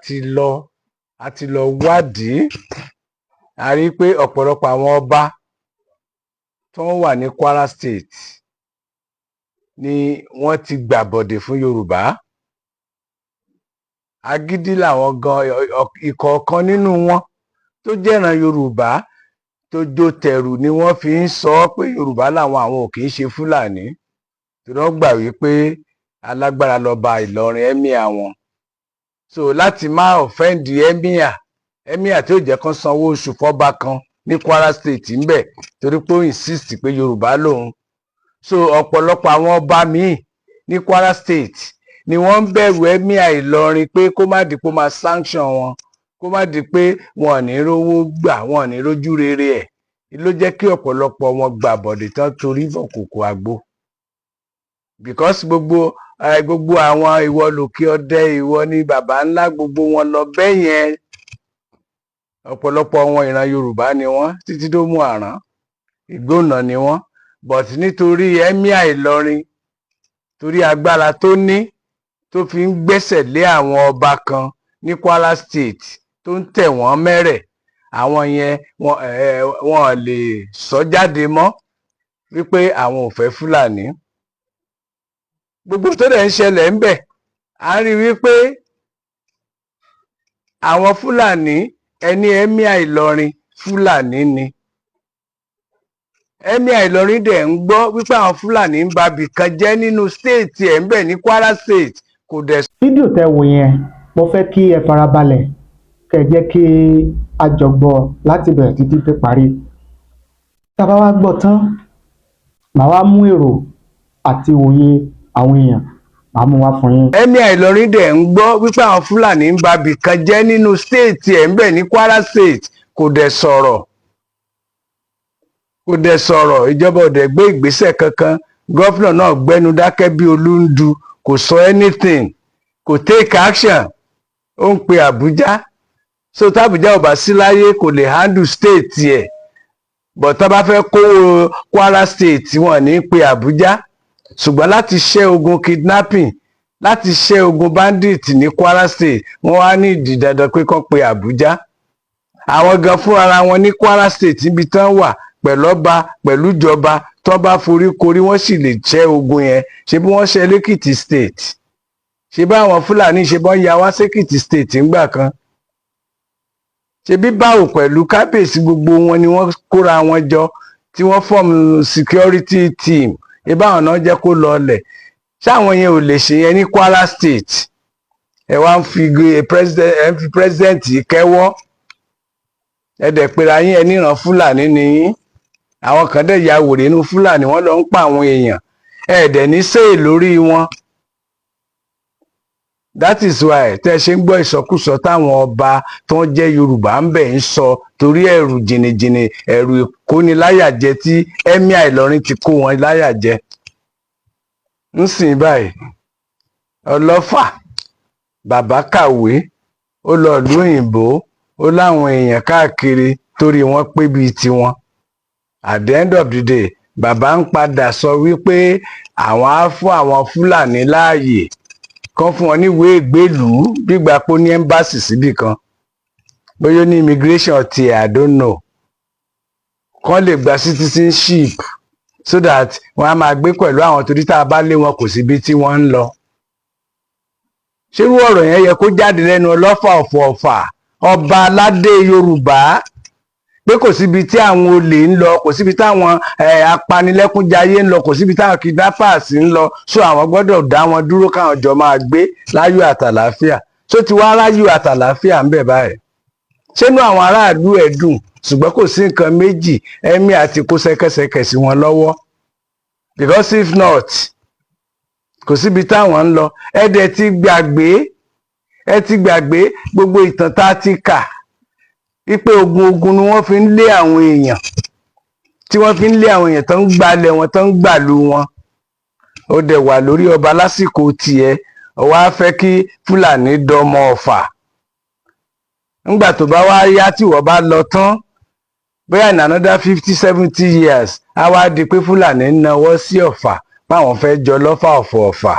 Ti lọ, a ti lọ wádìí, a rí i pé ọ̀pọ̀lọpọ̀ àwọn ọba tó ń wà ní Kwara State ni wọ́n ti gbàbọ̀dè fún Yorùbá. Agídí làwọn gan, ìkọ̀ọ̀kan nínú wọn tó jẹ́ràn Yorùbá tó jó tẹ̀rù ni wọ́n fi ń sọ pé Yorùbá làwọn, àwọn ò kì í ṣe Fúlàní, tí wọ́n gbà wípé alágbára lọ́ba Ìlọrin, emir wọn. So láti má offend emir, emir tí ó jẹ́ kán sanwó oṣù fọ́ba kan ní Kwara State ńbẹ̀, torí pé ó insist pé Yorùbá lòun. So ọ̀pọ̀lọpọ̀ àwọn ọba míì ní Kwara State ni wọ́n ń bẹ̀rù emir Ìlọrin pé kó má di pé ó máa sanction wọn, kó má di pé wọn ò ní rówó gbà, wọn ò ní rójú rere ẹ̀. Ló jẹ́ kí ọ̀pọ̀lọpọ̀ wọn gbà bọ̀dẹ̀ tán torí bọ̀ kòkò àgbo, because gbogbo àwọn ìwọ lòkè ọdẹ, ìwọ ní baba ńlá, gbogbo wọn lọ bẹ́ẹ̀ yẹn. Ọ̀pọ̀lọpọ̀ wọn, ìran Yorùbá ni wọ́n, títí tó mú àrán ìgbóná ni wọ́n, but nítorí emir Ìlọrin, torí agbára tó ní, tó fi ń gbẹ́sẹ̀ lé àwọn ọba kan ní Kwara State, tó ń tẹ̀ wọ́n mẹ́rẹ̀, àwọn yẹn wọn lè sọ jáde mọ́ wípé àwọn ò fẹ́ Fúlàní. Gbogbo tó dẹ̀ ń ṣẹlẹ̀ ń bẹ̀, à ń rí wípé àwọn Fúlàní ẹni emir Ìlọrin Fúlàní ni. Emir Ìlọrin dẹ̀ ń gbọ́ wípé àwọn Fúlàní ń ba ibìkan jẹ́ nínú state ẹ̀ ń bẹ̀ ní Kwara State, kò dẹ̀. Fídíò tẹ́ wò yẹn, mo fẹ́ kí ẹ farabalẹ̀, kẹ́ ẹ jẹ́ kí a jọ gbọ́ láti bẹ̀rẹ̀ títí dé parí. Tá a bá wá gbọ́ tán, màá wá mú èrò àti òye àwọn èèyàn, màá mú wá fún yín. Emir Ìlọrin dẹ̀ ń gbọ́ wípé àwọn Fúlàní ń ba ibìkan jẹ́ nínú state ẹ̀ ń bẹ̀ ní Kwara State, kò dẹ̀ sọ̀rọ̀, kò dẹ̀ sọ̀rọ̀. Ìjọba ò dẹ̀ gbé ìgbésẹ̀ kankan. Governor náà gbẹ́nu dákẹ́ bí olúńdu, kò sọ anything, kò take action. Ó ń pe Àbújá. So tábùjá ò bá sí láyé, kò lè handle state ẹ̀, but tá bá fẹ́ kówó Kwara State, wọn ní pe Àbújá. Ṣùgbọ́n láti ṣẹ́ ogun kidnapping, láti ṣẹ́ ogun bandit ní Kwara State, wọ́n wá ní ìdí dandan pé kán pe Àbújá. Àwọn gan fúnra wọn ní Kwara State, níbi tán wà pẹ̀lú ọba, pẹ̀lú ìjọba, tó bá forí korí, wọ́n sì lè ṣẹ́ ogun yẹn. Ṣé bí wọ́n ṣe lẹ́kìtì State? Ṣé bá àwọn Fúlàní ṣe bọ́n ya wá sékìtì State ńgbà kan? Ṣe bí báwo pẹ̀lú kábíyèsí, gbogbo wọn ni wọ́n kóra wọn jọ tí wọ́n form security team. Ìbáwọn náà jẹ́ kó lọlẹ̀. Ṣáwọn yẹn ò lè ṣe yẹn ní Kwara State? Ẹ wá ń fi president, ẹ ń fi president yìí kẹ́wọ́. Ẹ dẹ̀ pera yín, ẹ níran Fúlàní ni yín. Àwọn kan dẹ̀ ya wèrè inú Fúlàní, wọ́n lọ ń pa àwọn èèyàn. Ẹ dẹ̀ ní sèè lórí wọn. That is why tẹ́ ẹ ṣe ń gbọ́ ìsọkúsọ táwọn ọba tó ń jẹ́ Yorùbá ń bẹ̀ ń sọ, torí ẹ̀rù jìnnìjìnnì, ẹ̀rù ìkóniláyàjẹ tí emir Ìlọrin ti kó wọn láyàjẹ ń sìn báyìí. Ọlọ́fà bàbá kàwé, ó lọ ìlú òyìnbó, ó láwọn èèyàn káàkiri torí wọ́n pé bíi tiwọn. At the end of the day, bàbá ń padà sọ wípé àwọn á fún àwọn Fúlàní láàyè, kán fún wọn níwèé ìgbélùú, gbígbà pé ó ní embassy síbì kan, bóyá ó ní immigration tiẹ̀, I don't know, kán lè gba citizenship so that wọ́n á máa gbé pẹ̀lú àwọn, torí tá a bá lé wọn, kò síbi tí wọ́n ń lọ. Ṣérú ọ̀rọ̀ yẹn yẹ kó jáde lẹ́nu Ọlọ́fà ọ̀fọ̀ ọ̀fà, ọba aládé Yorùbá, pé kò síbi tí àwọn olè ń lọ, kò síbi táwọn apanilẹ́kúnjayé ń lọ, kò síbi táwọn kidnappers ń lọ, so àwọn gbọ́dọ̀ dá wọn dúró, káwọn jọ máa gbé láyọ̀ àtàlàáfíà? Tó ti wá ráyọ̀ àtàlàáfíà ń bẹ̀ báyìí? Ṣénú àwọn aráàlú ẹ̀ dùn? Ṣùgbọ́n kò sí nǹkan méjì, ẹ̀mí àti kó ṣẹ́kẹ́ṣẹkẹ̀ sí wọn lọ́wọ́, because if not, kò síbi táwọn ń lọ. Ẹ dẹ̀ ti gbàgbé, ẹ ti gbàgbé gbogbo ìtàn tá a ti kà wípé ogun ogun ni wọ́n fi ń lé àwọn èèyàn, tí wọ́n fi ń lé àwọn èèyàn tó ń gbalẹ̀ wọn, tó ń gbàlú wọn. Ó dẹ̀ wà lórí ọba lásìkò tiẹ̀, ó wá fẹ́ kí Fúlàní dọmọ Ọ̀fà. Ńgbà tó bá wá yá, tí wọ́n bá lọ tán, bóyá in another 50, 70 years, á wá di pé Fúlàní ń nawọ́ sí Ọ̀fà, páwọn fẹ́ jọ lọ́fà ọ̀fọ̀ Ọ̀fà.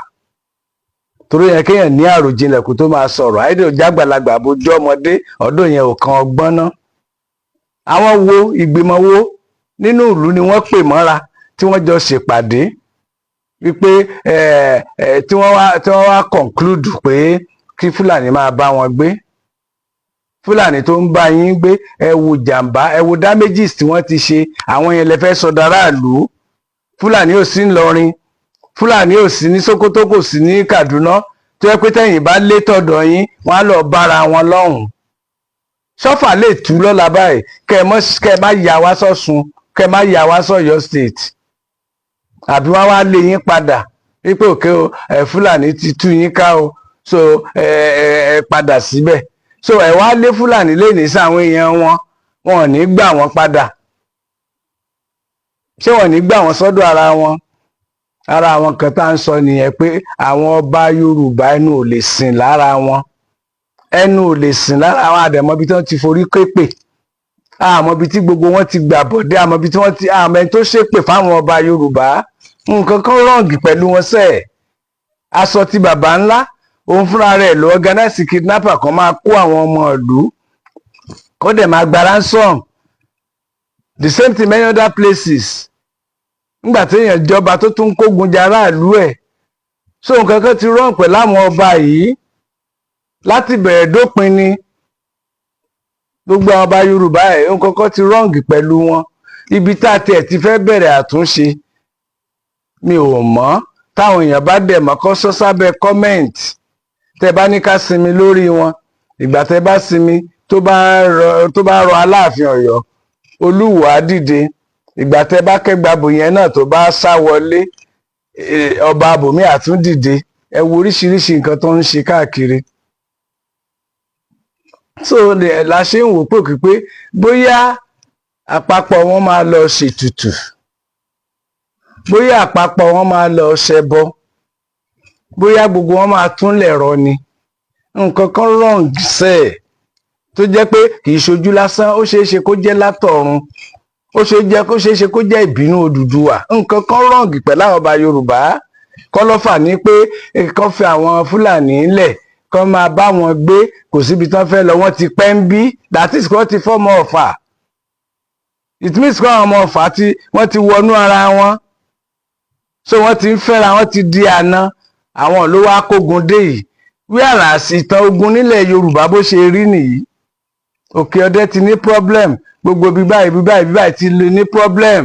Torí yẹn, kéèyàn ní àròjinlẹ̀ kó tó máa sọ̀rọ̀. Àìdè òjàgbàlagbà bójú ọmọdé ọdún yẹn ò kan ọgbọ́n ná. Àwọn wo, ìgbìmọ̀ wo nínú ìlú ni wọ́n pè mọ́ra tí wọ́n jọ ṣèpàdé wípé ẹ ẹ tí wọ́n wá conclude pé kí Fúlàní máa bá wọn gbé? Fúlàní tó ń bá yín gbé, ẹ wo jàǹbá, ẹ wo damages tí wọ́n ti ṣe. Àwọn yẹn lè fẹ́ sọ daráàlú. Fúlàní ò sí ńlọrin, Fúlàní ò sí ní Sokoto, kò sí ní Kaduna, tó yẹ pé tẹ̀yìn bá lé tọ̀dọ̀ yín, wọ́n á lọ bára wọn lọ́hùn. Sọ́fà lè tú lọ́la báyìí, kẹ́ ẹ mọ́, kẹ́ ẹ má yà wá sọ́sùn, kẹ́ ẹ má yà wá sọ́yọ́ State, àbí wọ́n wá lé yín padà wípé òkè o, ẹ Fúlàní ti tú yín ká o, so ẹ padà síbẹ̀. So ẹ wá lé Fúlàní lẹ́nìí sáwọn èèyàn wọn, wọn ò ní gbà wọ́n padà. Ṣé wọn ò ní gbà wọ́n sọ́dọ̀ ara wọn? Ara àwọn kan tá à ń sọ nìyẹn pé àwọn ọba Yorùbá, ẹnu ò lè sìn lára wọn, ẹnu ò lè sìn lára àwọn àdẹ̀mọ́bi tí wọ́n ti forí képè, àmọ́ ibi tí gbogbo wọn ti gbà bọ̀dé, àmọ́ ibi tí wọ́n ti, àmọ́ ẹni tó ṣépè fáwọn ọba Yorùbá. Nǹkan kan wrong pẹ̀lú wọn sẹ́ẹ̀. Aṣọ ti bàbá ńlá, òun fúnra rẹ̀ ló organize kidnapper kan máa kó àwọn ọmọ ìlú, kó dẹ̀ máa gba ransom. The same thing many other places. Nígbà téèyàn jọba tó tún kógun jà aráàlú ẹ̀, so nǹkan kan ti wrong pẹ̀lú àwọn ọba yìí láti bẹ̀rẹ̀ dópin ni. Gbogbo àwọn ọba Yorùbá ẹ̀, nǹkan kan ti wrong pẹ̀lú wọn. Ibi tá a tiẹ̀ ti fẹ́ bẹ̀rẹ̀ àtúnṣe, mi ò mọ̀. Táwọn èèyàn bá dẹ̀ mọ̀, kó sọ sábẹ́ comment. Tẹ́ bá ní ká sinmi lórí wọn, ìgbà tẹ́ bá sinmi, tó bá rọ Aláàfin Ọ̀yọ́, Olúwo á dìde. Ìgbà tẹ́ bá kẹgbàbò yẹn náà, tó bá sá wọlé, ọba abòmí àtún dìde. Ẹ wo oríṣiríṣi nǹkan tó ń ṣe káàkiri. So la ṣe ń wò pé pé bóyá àpapọ̀ wọn máa lọ ṣètùtù, bóyá àpapọ̀ wọn máa lọ ṣẹbọ, bóyá gbogbo wọn máa túnlẹ̀ rọ ni. Nǹkan kan wrong sẹ́ẹ̀, tó jẹ́ pé kì í ṣojú lásán. Ó ṣeé ṣe kó jẹ́ látọ̀run, ó ṣeé jẹ́ kó ṣeé ṣe kó jẹ́ ìbínú Odùduwà. Nǹkan kan wrong pẹ̀lú àwọn ọba Yorùbá. Kọ́lọ́fà ní pé kán fi àwọn Fúlàní lẹ̀, kán máa bá wọn gbé. Kò síbi tán fẹ́ lọ, wọ́n ti pẹ́ ń bí. That is, wọ́n ti fọ́mọ Ọ̀fà. It means pé àwọn ọmọ Ọ̀fà tí wọ́n ti wọnú ara wọn, so wọ́n ti ń fẹ́ra, wọ́n ti di àná. Àwọn ló wá kógun dé yìí, whereas ìtàn ogun nílẹ̀ Yorùbá, bó ṣe rí nìyí. Òkè Ọdẹ ti ní problem, gbogbo bí báyìí bí báyìí bí báyìí ti lè ní problem.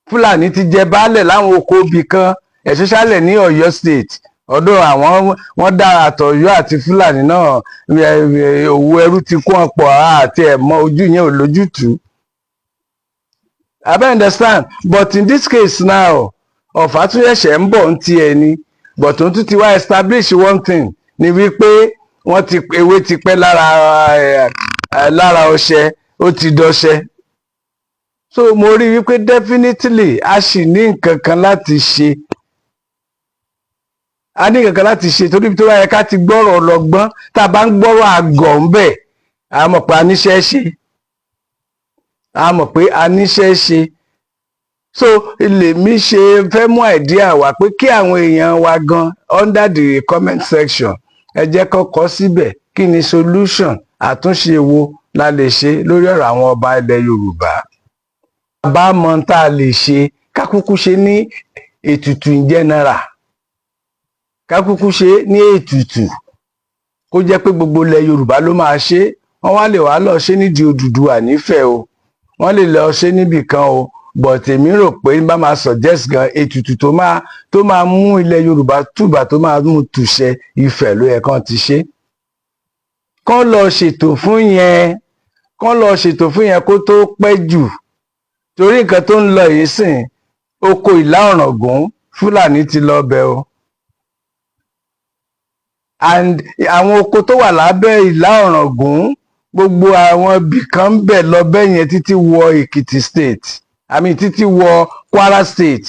Fúlàní ti jẹ baálẹ̀ láwọn oko ibì kan, especially ní Ọ̀yọ́ State. Ọ̀dọ̀ àwọn wọ́n dára àtọ̀yọ́ àti Fúlàní náà, òwò ẹrú ti kó wọn pọ̀ àti ẹ̀mọ́ ojú yẹn ò lójútùú. I don't understand, but in this case now, Ọ̀fà tún ṣẹ̀ṣẹ̀ ń bọ̀ ń tiẹ̀ ni, but òun tún ti wá establish one thing ni wípé wọ́n ti ewé ti pẹ́ lára ẹ̀ lára ọṣẹ, ó ti dọṣẹ. So mo rí wípé definitely a sì ní nǹkan kan láti ṣe, a ní nǹkan kan láti ṣe, torí tó bá yẹ ká ti gbọ́rọ̀ ọlọ́gbọ́n, tá a bá ń gbọ́rọ̀ àgọ̀ ń bẹ̀, a mọ̀ pé a níṣẹ́ ṣe, a mọ̀ pé a níṣẹ́ ṣe. So lèmi ṣe fẹ́ mú idea wá pé kí àwọn èèyàn wa gan under the comment section, ẹ jẹ́ kó kọ síbẹ̀, kí ni solution? Àtúnṣe wo la lè ṣe lórí ọ̀rọ̀ àwọn ọba ilẹ̀ Yorùbá? Bá mọ tá a lè ṣe, ká kúkú ṣe ní ètùtù in general, ká kúkú ṣe ní ètùtù, kó jẹ́ pé gbogbo ilẹ̀ Yorùbá ló máa ṣe. Wọ́n wá lè wá lọ ṣe nídìí Odùduwà nífẹ̀ẹ́ o, wọ́n lè lọ ṣe níbì kan o, but èmi rò pé bá máa suggest gan, ètùtù tó máa mú ilẹ̀ Yorùbá tùbà, tó máa mú tùṣẹ, Ifẹ̀ ló yẹ kán ti ṣe. Kán lọ ṣètò fún yẹn, kán lọ ṣètò fún yẹn kó tó pẹ́ jù, torí nǹkan tó ń lọ yìí sìn, oko Ìlà Ọ̀ràngún, Fúlàní ti lọ bẹ̀ o, and àwọn oko tó wà lábẹ́ Ìlà Ọ̀ràngún, gbogbo àwọn ibì kan ń bẹ̀ lọ bẹ́ẹ̀ yẹn títí wọ Èkìtì State, I mean títí wọ Kwara State.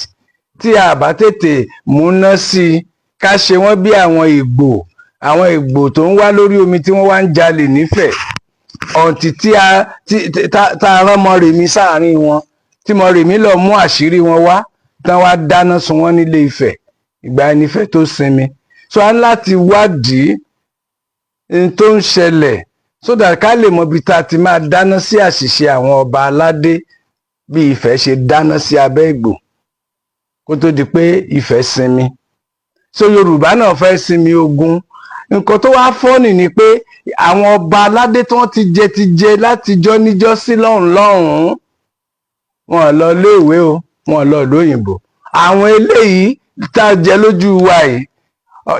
Tí a bá tètè múná sí i, ká ṣe wọ́n bí àwọn Ìgbò, àwọn Ìgbò tó ń wá lórí omi tí wọ́n wá ń jalè nífẹ̀ẹ́, ọ̀ǹtí tí a tí tá tá a rán Mọ́remí sáàrin wọn, tí Mọ́remí lọ mú àṣírí wọn wá, tán wá dáná sun wọ́n nílé Ifẹ̀, ìgbà ẹni Ifẹ̀ tó sinmi. So a ní láti wádìí n tó ń ṣẹlẹ̀ so that ká lè mọ ibi tá a ti máa dáná sí àṣìṣe àwọn ọba aládé, bí Ifẹ̀ ṣe dáná sí abẹ́ Ìgbò kó tó di pé Ifẹ̀ sinmi. So Yorùbá náà fẹ́ sinmi ogun. Nǹkan tó wá funny ni pé àwọn ọba aládé tí wọ́n ti jẹ látijọ́ níjọ́ sí lọ́hùn lọ́hùn-ún, wọn lọ iléèwé o, wọn lọ ìlú òyìnbó. Àwọn eléyìí tá a jẹ lójú wa yìí,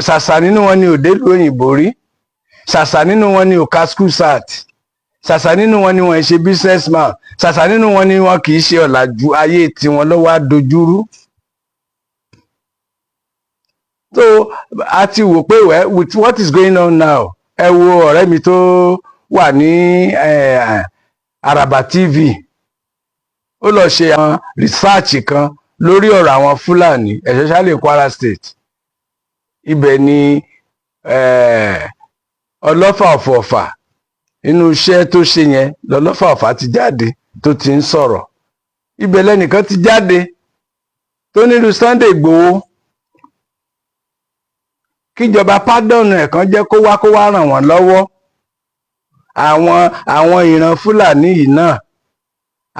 ṣàṣà nínú wọn ni ò dé ìlú òyìnbó rí, ṣàṣà nínú wọn ni ò ka school cert, ṣàṣà nínú wọn ni wọn ṣe businessman, ṣàṣà nínú wọn ni wọn kì í ṣe ọ̀làjú. Ayé tiwọn ló wá dojúrú. So a ti wò pé, well, with what is going on now, ẹ wo ọ̀rẹ́ mi tó wà ní Araba TV, ó lọ ṣe àwọn research kan lórí ọ̀rọ̀ àwọn Fúlàní, especially Kwara State. Ibẹ̀ ni Ọlọ́fà Ọ̀fọ̀ọ̀fà, inú iṣẹ́ tó ṣe yẹn lọ́lọ́fà Ọ̀fà ti jáde tó ti ń sọ̀rọ̀. Ibẹ̀ lẹ́nìkan ti jáde tó nílùú Sunday Ìgbòho, kíjọba pardon ẹ̀, kan jẹ́ kó wá ràn wọ́n lọ́wọ́. Àwọn ìran Fúlàní yìí náà,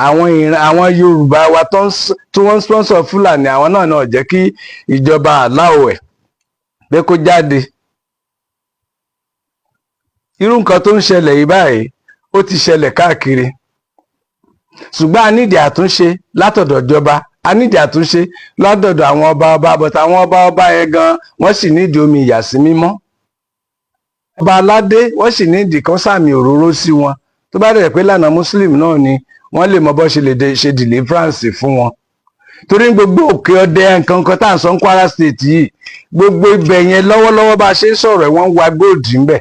àwọn ìran àwọn Yorùbá wa tó wọ́n sponsor Fúlàní, àwọn náà jẹ́ kí ìjọba aláwọ̀ ẹ̀ pé kó jáde. Irú nǹkan tó ń ṣẹlẹ̀ yìí báyìí, ó ti ṣẹlẹ̀ káàkiri, ṣùgbọ́n a nídìí àtúnṣe látọ̀dọ̀ ìjọba, a nídìí àtúnṣe látọ̀dọ̀ àwọn ọba ọba, but àwọn ọba ọba yẹn gan, wọ́n sì nídìí omi ìyàsí mímọ́. Ọba aládé, wọ́n sì nídìí kan sàmì òróró sí wọn. Tó bá dẹ̀ pé lànà Muslim náà ni, wọ́n lè mọ bó ṣe lè ṣe deliverance fún wọn, torí gbogbo Òkè Ọdẹ, nǹkan kan tá à ń sọ ní Kwara State yìí, gbogbo ibẹ̀ yẹn lọ́wọ́lọ́wọ́ bá a ṣe ń sọ̀rọ̀ ẹ̀, wọ́n ń wa gold ńbẹ̀.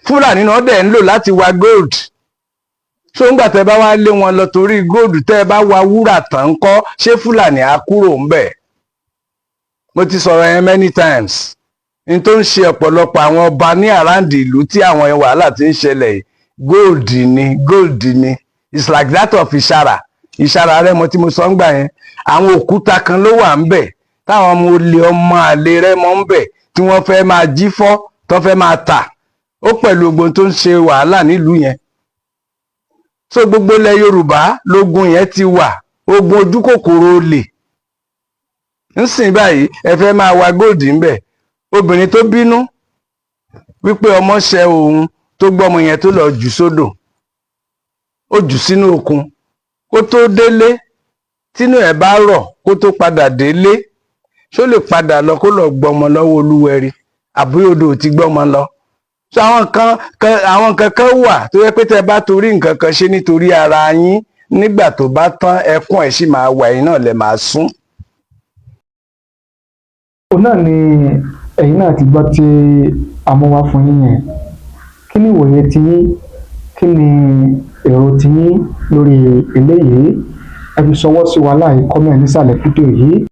Fúlàní náà dẹ̀ ń lò láti wa gold. So ńgbà tẹ́ bá wá lé wọn lọ torí gold, tẹ́ ẹ bá wa wúrà tán ńkọ́? Ṣé Fúlàní á kúrò ńbẹ̀? Mo ti sọ̀rọ̀ yẹn many times. N tó ń ṣe ọ̀pọ̀lọpọ̀ àwọn ọba ní around ìlú tí àwọn wàhálà ti ń ṣẹlẹ̀ yìí, gold ni, gold ni. It's like that of Ìṣàrà, Ìṣàrà Rẹ́mọ tí mo sọ ń gbà yẹn. Àwọn òkúta kan ló wà ńbẹ̀ táwọn ọmọ olè, ọmọ àlè Rẹ́mọ ńbẹ̀, tí wọ́n fẹ́ máa jí fọ́, tó fẹ́ máa tà. Ó pẹ̀lú ogun tó ń ṣe wàhálà nílùú yẹn. So gbogbo ilẹ̀ Yorùbá lógun yẹn ti wà, ogun ojú kòkòrò olè ńsìn báyìí. Ẹ fẹ́ máa wa gold ńbẹ̀. Obìnrin tó bínú wípé ọmọ ṣẹ òun, tó gbọ́mọ yẹn, tó lọ jù sódò, ó jù sínú òkun, kó tó délé, tínú ẹ̀ bá rọ̀, kó tó padà délé, ṣó lè padà lọ kó lọ gbọ́mọ lọ́wọ́ olúwẹ̀rí, àbí odò ti gbọ́mọ lọ? So àwọn nǹkan kan wà tó yẹ pé tẹ́ bá torí nǹkan kan ṣe nítorí ara yín, nígbà tó bá tán, ẹkún ẹ̀ sì máa wà, yín náà lẹ máa sún. Òun náà ni ẹ̀yin náà ti gbọ́ tí a mú wá fún yín yẹn. Kí ni ìwòye tiyín? Kí ni èrò tiyín lórí eléyìí? Ẹ fi ṣọwọ́ sí wa láì comment nísàlẹ̀ fídíò yìí.